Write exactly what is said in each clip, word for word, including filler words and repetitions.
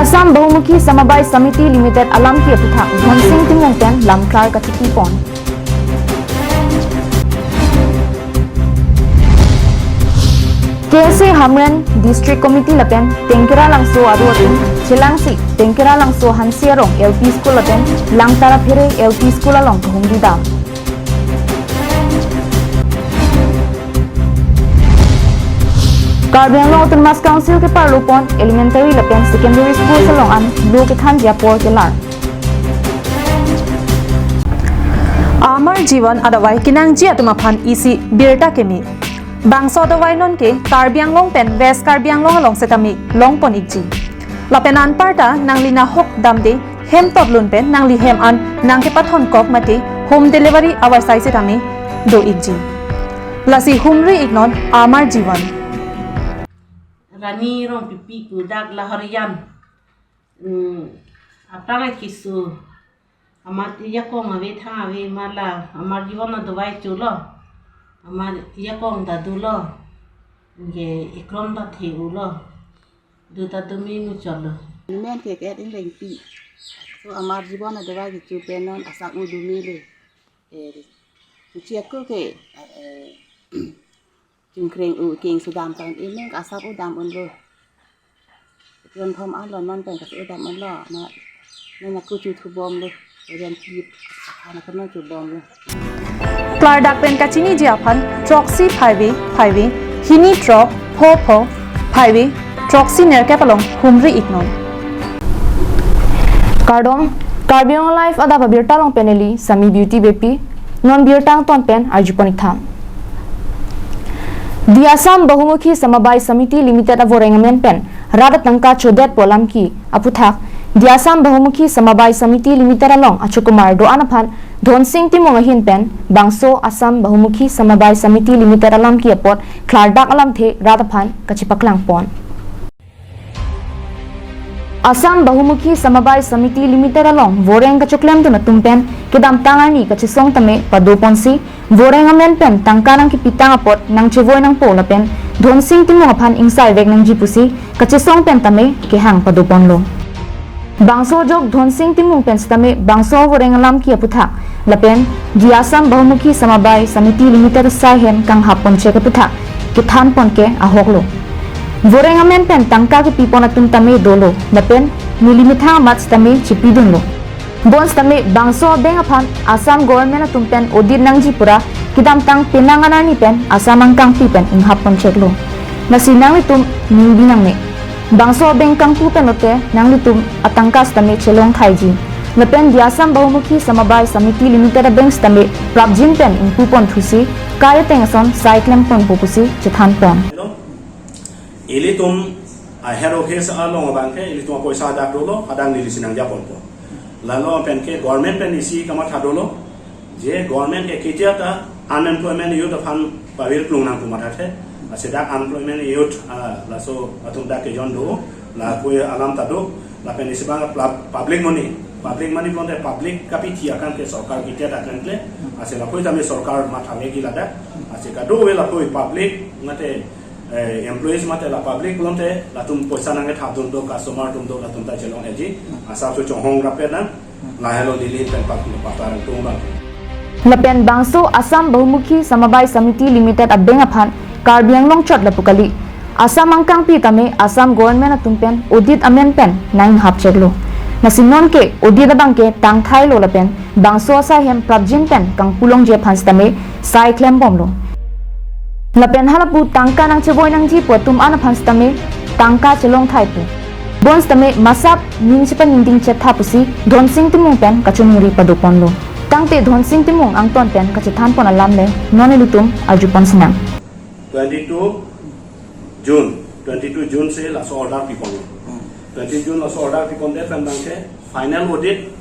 Assam Bahumukhi Samabai Samiti Limited alamki aputhak Dhonsing Timung pen lamklar kachipi pon. K S A Hamren District Committee lapen Tengkera Langso aru atum chelangsi Tengkera Langso Hansi Arong L P School lapen Langtara Phere L P School along kahumri dam. Karbi Anglong Autonomous Council keparlo pon elementary lapen secondary schools along an lo kethanji apor kelar. Amar Jivan adavai kenangji atum aphan isi birta keme. Bangso adavai nonke Karbi Anglong pen West Karbi Anglong along setame longpon ikji. Lapen anparta nangli nahok damde hem totlun pen nangli hem an nangkepathon kok mate home delivery avarsai setame do ikji. Lasi humri iknon Amar Jivan. Rani Rongpipi pu dak la Harijan. Hmm, aphrang keso. Amat ajakong ave thang ave ma la Amar Jivan adavai cholo. Amat ajakong ta dolo. Anke ekrom ta the-ulo. Du ta dumi muchotlo. Amen ke ke ingrengpi. So Amar Jivan adavai kecho pen non asak mu dumi le. Eh, kuchi aku ke, eh, chingkreng u king sudam tan ini kasap u dam unlo. Jon thom alon non pen kasap u dam unlo. Na, na kuchu thubomlo. Jon tip. Ana kono chubomlo. Klardak pen kachiniji aphan throksi phaive phaive hini throk pho pho phaive throksi nerkep along humri iknon. Kardom, Karbi Anglong Live adap abirta along pen neli Sami Beauty Beypi, non birta angton pen arjupon iktham. The Assam Bahumukhi Samabai Samiti Limited avoreng amen pen rat atangka chodet pu alamki aputhak The Assam Bahumukhi Samabai Samiti Limited along achokumar do-an aphan Dhonsing Timung ahin pen bangso Assam Bahumukhi Samabai Samiti Limited alamki apot klardak alamthe rat aphan kachipaklang pon. Assam Bahumukhi Samabai Samiti Limited along voreng kachoklemdun atum pen kedamtang arni kachesong tame pado ponsi voreng amen pen tangka nangkipitang apot nangchevoi nangpo lapen Dhonsing Timung aphan ingsai vek nangji pusi kachesong pen tame kehang pado ponlo. Bangso ajok Dhonsing Timung pen setame bangso voreng alamki aputhak lapen The Assam Bahumukhi Samabai Samiti Limited asai hem kanghap ponchek aputhak kethan pon ke ahoklo. Voreng amen pen tangka kipi pon atum tame dolo lapen neli methang amat setame chipidunlo. Bonsitame bangso abeng aphan Assam government atum pen audit nangji pura kedamtang penang an arni pen Assam angkangpi pen inghap poncheklo. Lasi nanglitum ningbi nangne. Bangso abeng kangpu pen lote nanglitum atangka sitame chelong thaiji. Lapen The Assam Bahumukhi Samabai Samiti Limited abeng sitame prapjin pen ingpu pon thusi kai ateng ason sai klem ponpo pusi chethan pon. Ilitum aher office along abangke ilitum apoisa hadak dolo, hadak neli si nangja ponpo. Lalo pen ke government pen isi kamatha dolo, je government ke ketia ta unemployment youth aphan pavir plung nang pu mathathe. Lasi dak unemployment youth, ah, laso atum dak ke jon do, la koi alam ta do, lapen isi abang pla-, public money, public money konte public kapithi akam ke sorkar ketia ta klemkle, lasi la koi tame sorkar matha legi ladak, lasi kadokave la koi public mate eh, employees mate la public pulote latum poisa nangkethapdun do, customer atum do, latum ta chelong eji. Asap so chonghong rapet na, lahelo Delhi pen pak, pak parang tung bang. Lapen bangso Assam Bahumukhi Samabai Samiti Limited abeng aphan Karbi Anglong chot lapu kali. Assam angkangpi tame Assam government atum pen audit amen pen nang inghap cheklo. Lasi nonke audit abangke tangthailo lapen bangso asai hem prapjin pen kangpu longji aphan sitame sai klem bomlo. Lapen halapu tangka nangchevoi nangji pu atum an aphan sitame tangka chelong thaipo. Bonsitame masap ning chepaningding chetha pusi Dhonsing Timung pen kachoningri pado ponlo. Tangte Dhonsing Timung angton pen kachethan pon alam le non ilitum arju pon sinang. Twenty-two June, twenty-two June si laso order pi ponlo. Hmm. Twenty June laso order pi pondet pen abangke final audit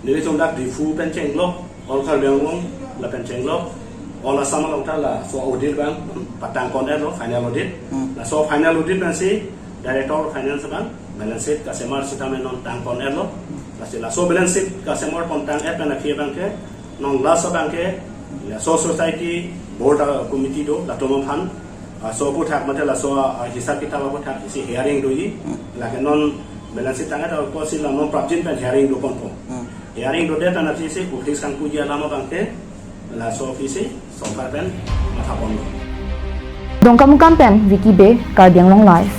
nelitum dak Diphu pen chenglok, all Karbi Anglong lapen chenglok, all Assam along ta laso audit abang patang pon-etlo, final audit. Hmm. Laso final audit pensi Director Finance abang balance sheet kasemar sitame non tang pon-etlo. Lasi laso balance sheet kasemar pon tang-et pen aphi abangke non laso abangke laso society board, ah, committee do, latum aphan, ah, laso aputhak mate laso, ah, hisab kitab aputhak isi hearing doji. Hmm. Lake non Belansi tangka ta ko si lamon prapjin pen hearing do ponpo. Hmm. Hearing do det anatthu si office kangpuji alam abangke laso office si sorkar pen matha ponlo. Dongkamukam pen Vicky Bey, Karbi Anglong Live.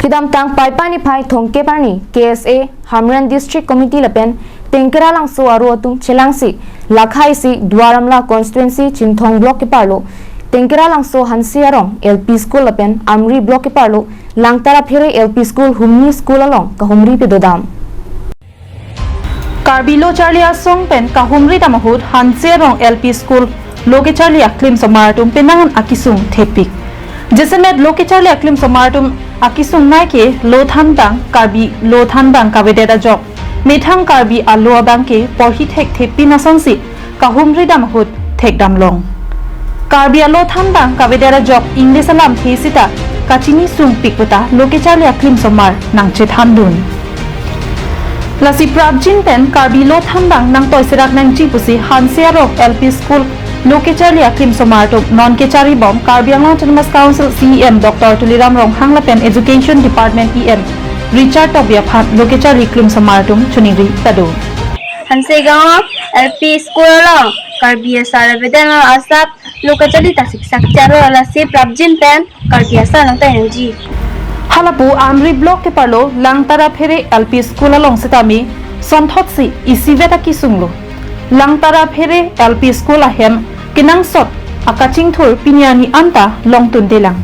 Kedamtang Paipai niphai thomkep arni K S A Hamren District Committee lapen Tengkera Langso aro atum chelangsi lakha isi Duar Amla constituency Chinthong block keparlo Tengkera Langso Hanse Arong L P School lapen Amri block keparlo Langtara Phere L P School humni school along kahumri pedodam. Karbi Lo Charli Asong pen kahumri dam ahut Hanse Arong L P School lo kecharli aklimsomar atum penang an akisung thepik. Jasemet lo kecharli aklimsomar atum akisung nai ke lo thanbang, Karbi lo thanbang kavedet ajok methang Karbi alo abangke porhi thekthepi asonsi kahumri dam ahut thekdam long. Karbi alo thanbang kavedet ajok English alamthe sita kachini sungpik puta lo kecharli aklimsomar nangchethandun. Lasi prapjin pen Karbi lo thanbang nangtoi serak nangji pusi Hanse Arong L P School lo kecharli aklimsomar atum non kecharlibom Karbi Anglong Autonomous Council C E M Doctor Tuliram Ronghang lapen Education Department E M Richard Tokbi aphan lo kecharli aklimsomar atum choningri ta do. Hanse Arong L P School along Karbi asar avedetlo, asap lo kecharli ta siksak charo, lasi prapjin pen Karbi asar nangtoi nangji. Halapu Amri block keparlo Langtara Phere L P School along setame sonthotsi isivet akisunglo. Langtara Phere L P School ahem kenangsot akachingthur pini arni anta longdundelang.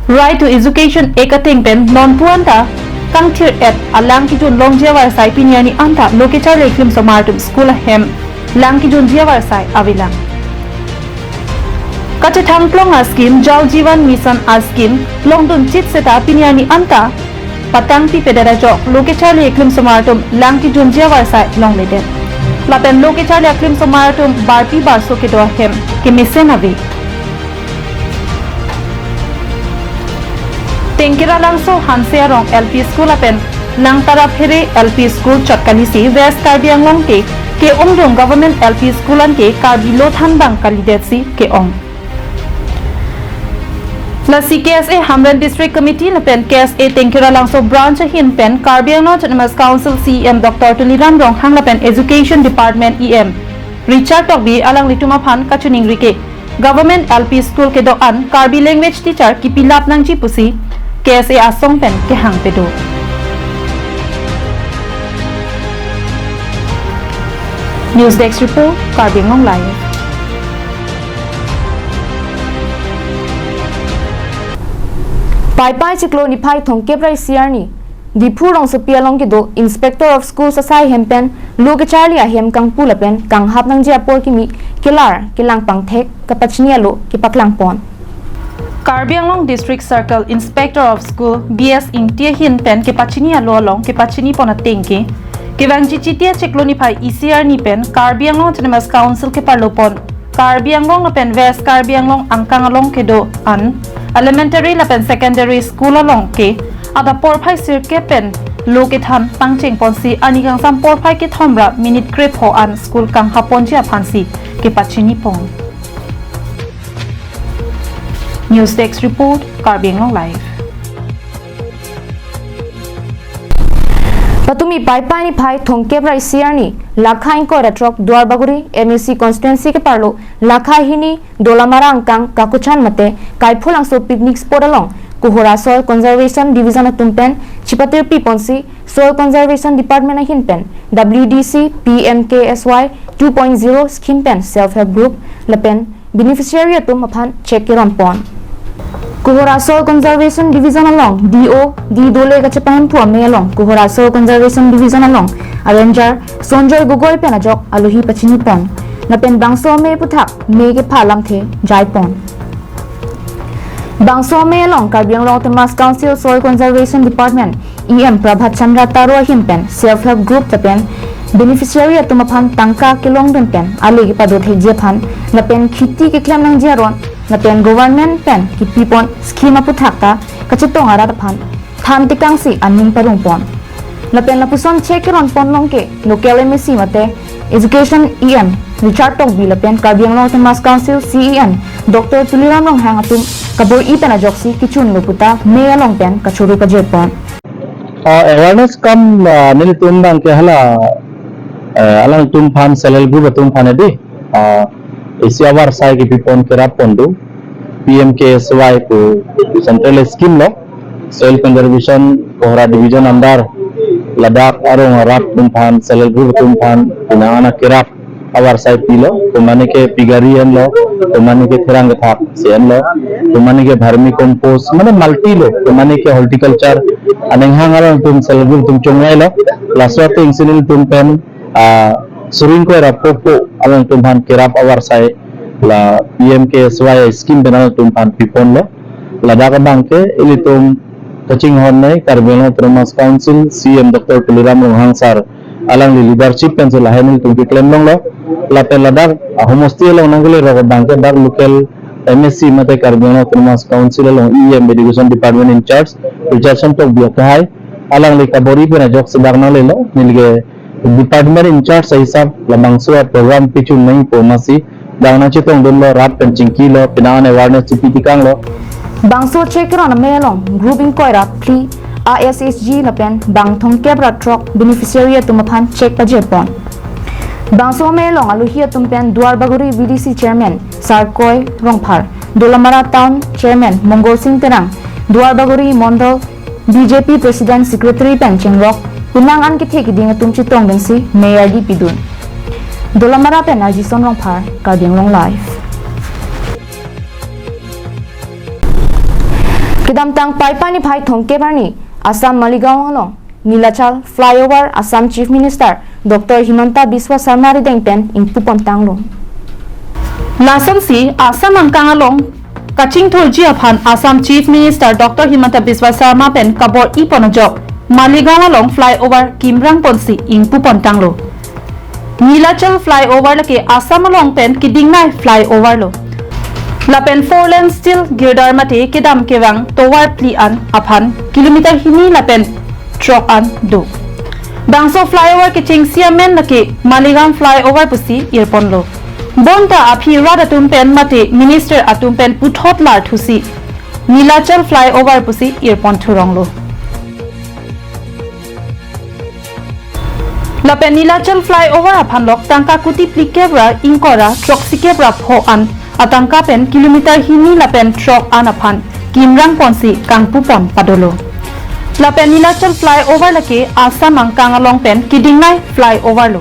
Right to Education Act ateng pen nonpu anta kangthir-et alang kejun longji avarsai pini arni anta lo kecharli aklimsomar atum school ahem lang kejunji avarsai avelang. Kachethangplong a-scheme, Jal Jeevan Mission a-scheme longdunchit seta pini arni anta patangpipedet ajok lo kecharli aklimsomar atum lang kejunji avarsai longledet. Lapen lo kecharli aklimsomar atum barpi barso kedo ahem kemesen ave. Tengkera Langso Hanse Arong L P School lapen Langtara Phere L P School chot kalisi West Karbi Anglong ke ke-ongdung Government L P School anke Karbi lo thanbang kalidetsi ke-ong. Lasi K S A Hamren District Committee lapen K S A Tengkera Langso Branch ahin pen Karbi Anglong Autonomous Council C E M Doctor Tuliram Ronghang lapen Education Department E M Richard Tokbi alanglitum aphan kachoningri ke Government L P School kedo-an Karbi language teacher kipilap nangji pusi K S A asong pen kehang pedo. News Desk Report, Karbi Anglong Live. Paipai chiklo niphai thomkep ra isi arni Diphu rongsopi along kedo Inspector of Schools asai hem pen lo kecharli ahem kangpu lapen kanghap nangji apor kimi kelar kelang pangthek kapachini alo kepaklang pon. Karbi Anglong District Circle Inspector of School B S Ingti ahin pen kepachini alo along kepachini pon ateng ke, kevangji Chiti achiklo niphai isi arni pen Karbi Anglong Autonomous Council keparlo pon Karbi Anglong lapen West Karbi Anglong angkang along kedo-an elementary lapen secondary school along ke adap porphai sirkep pen lo kethan pangcheng ponsi arni kangsam porphai kethom ra minute krepho an school kanghap ponji aphansi kepachini pon. News Desk Report, Karbi Anglong Live. Patumi Paipai niphai thomkep ra isi arni lakha ingkoi ra throk Duarbagori M A C constituency keparlo lakha hini Dolamara angkang Kakuchan mate Kaipholangso picnic spot along Kohora Soil Conservation Division atum pen chipatirpi ponsi Soil Conservation Department ahin pen W D C P M K S Y two point zero scheme pen self help group lapen beneficiary atum aphan cheque keron pon. Kohora Soil Conservation Division along D O D Dole kachepahemphu amei along Kohora Soil Conservation Division along a ranger Sonjoy Gogoi pen ajok alohi pachini pon. Lapen bangso amei aphuthak mei kepha alamthe jai pon. Bangso amei along Karbi Anglong Autonomous Council Soil Conservation Department E M Prabhat Chandra Taro ahin pen self help group lapen beneficiary atum aphan tangka kelongdun pen ale kepado thekji aphan lapen kheti keklem nangji aron lapen government pen kipi pon scheme aphuthak ta kachetong arat aphan than tekangsi aning parong pon. Lapen lapuson cheque keron pon along ke local M A C mate Education E M Richard Tokbi lapen Karbi Anglong Autonomous Council C E M Doctor Tuliram Ronghang atum kabor-i pen ajoksi kechunlo puta mei along pen kachoro pajirpon. Ah, awareness kam, ah, nelitum abangke hala, eh, alangtum aphan self help group atum aphan edi, ah, isi avarsai kepipon kerap pon do, P M K S Y pu central scheme lo, soil conservation Kohora division under, ladak arong arap atum aphan self help group atum aphan pinang an akerap avarsai pilo, komatne ke pigari enlo, komatne ke therang kethak si enlo, komatne ke vermicompost, mane multi lo, komatne ke horticulture, aneng hang alangtum self help group atum chongvailo, laso atengsi nelitum pen, ah, suri ingkoi ra pho pho alangtum aphan kerap avarsai la P M K S Y scheme pen alangtum aphan piponlo, ladak abangke ilitum kachinghon nei Karbi Anglong Autonomous Council C E M Doctor Tuliram Ronghang sir alangli leadership pensi lahai nelitum keklem longlo. Lapen ladak ahomosti along nangkele rok abangke dak local M A C mate Karbi Anglong Autonomous Council along E M Education Department in charge Richardson Tokbi akehai, alangli kabor-i pen ajoksi dak nanglelo, nelike department in charge ahisap labangso aprogram pichun nangpo amatsi dak nangchetongdunlo, rat pen chingkilo, pinang an awareness chipi tikanglo. Bangso chekron amei along group ingkoi ra phli a S H G lapen bang thomkep ra throk beneficiary atum aphan cheque pajirpon. Bangso amei along aluhi atum pen Duarbagori V D C chairman Sarkoi Rongphar, Dolamara town chairman Mongol Sing Terang, Duarbagori mondol B J P president secretary pen chengrok, pinang an kethe kiding atum chetongdunsi mei ardi pidun. Dolamara pen Arjison Rongphar, Karbi Anglong Live. Kedamtang Paipai niphai thomkep arni Assam Maligaon along Nilachal flyover Assam Chief Minister Doctor Himanta Biswa Sarma arideng pen ingpupon tanglo. Lasonsi Assam angkang along kachingthurji aphan Assam Chief Minister Doctor Himanta Biswa Sarma pen kabor-i pon ajok Maligaon along flyover kimrang ponsi ingpupon tanglo. Nilachal flyover lake Assam along pen kedingnei flyover lo. Lapen four lane steel girder mate kedam kevang tovar phli an aphan kilometer hini lapen throk an do. Bangso flyover kechengsi amen lake Maligaon flyover pusi irponlo. Bonta aphi rat atum pen mate minister atum pen puthot larthusi Nilachal flyover pusi irpon thuronglo. Lapen Nilachal flyover aphan lok tangka kuti phlikep ra ingkoi ra throksikep ra pho an atangka pen kilometer hini lapen throk an aphan kimrang ponsi kangpupon padolo. Lapen Nilachal flyover lake Assam angkang along pen kedingnei flyover lo.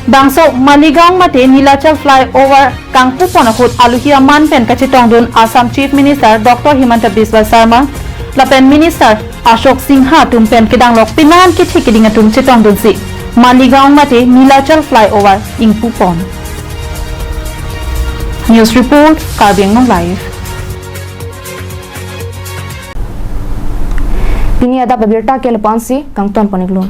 Bangso Maligaon mate Nilachal flyover kangpupon ahut aluhi aman pen kachetongdun Assam Chief Minister Doctor Himanta Biswa Sarma lapen Minister Ashok Singha atum pen kedanglok pinang an kethe kiding atum chetongdunsi Maligaon mate Nilachal flyover ingpupon. News report, Karbi Anglong Live. Pini adap abirta ke lapu-ansi, kangton pon-iklo.